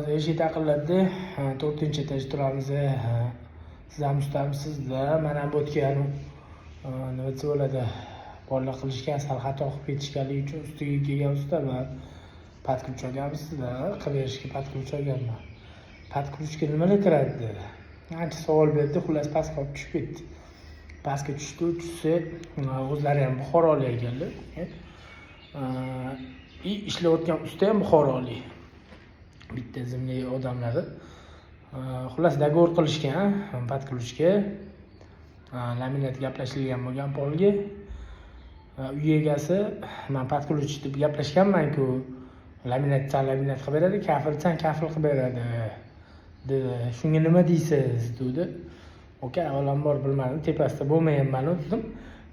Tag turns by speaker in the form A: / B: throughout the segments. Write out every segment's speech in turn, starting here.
A: Eshik taqillatdi. To'rtinchi этаж turamiz. Ha, siz ham ustamisiz-da? Man ham bu yerga nima desa bo'ladi, bolalar qilishgan, sal xato qilib ketishganligi uchun ustiga kelgan ustaman. Под ключ olganmisizlar? Qilib berishga под ключ olganman. Под ключ ga nimalar kiradi, dedi. Ancha savol berdi, xullas, pastga olib tushib ketdi. Pastga tushdi, tushsa, o'zlari ham buxorolik ekanlar. И ishlayotgan usta ham buxorolik. Bitta zimli odamlari. Xullas, договор qilishgan под ключ ga. Laminat gaplashilgan bo'lgan polga. Uy egasi man под ключ deb gaplashganman-ku. Laminat desang, laminat qilib beradi, kafil desang, kafil qilib beradi, dedi. Shunga nima deysiz, dedi. Aka, avvalambor bilmadim, tepasida bo'lmayapman dedim.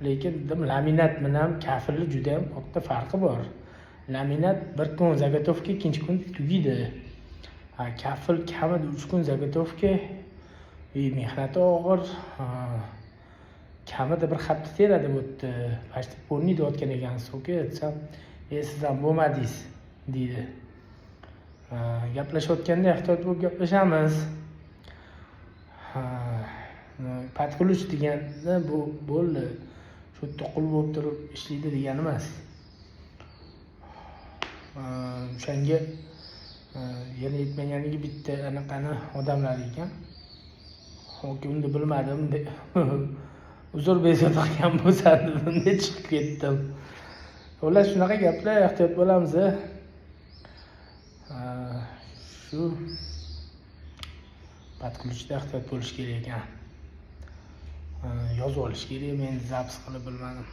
A: Lekin dedim, laminat bilan kafilni juda ham katta farqi bor. Laminat bir kun заготовка, ikkinchi kun tugaydi. Ha, kafil kamida 3 kun заготовка и mehnati og'ir. Kamida bir hafta teradi bu yerda. Почти полный deyotgan ekansiz, aka, desam, "E, siz ham bo'lmadingiz", deydi. Gaplashayotganda ehtiyot bo'lib gaplashamiz. Ha, под ключ deganda bu bo'ldi. Shu yerda qul bo'lib turib ishlaydi degani emas. O'shanga yana yetmaganligi bitta anaqani odamlar ekan. Aka, unda bilmadim. Uzr, bezovta qilgan bo'lsam, dedim, chiqib ketdim. Xullas, shunaqa gaplar, ehtiyot bo'lamiz. Shu под ключ da ehtiyot bo'lish kerak ekan. Yozib olish kerak, men запись qilib bilmadim.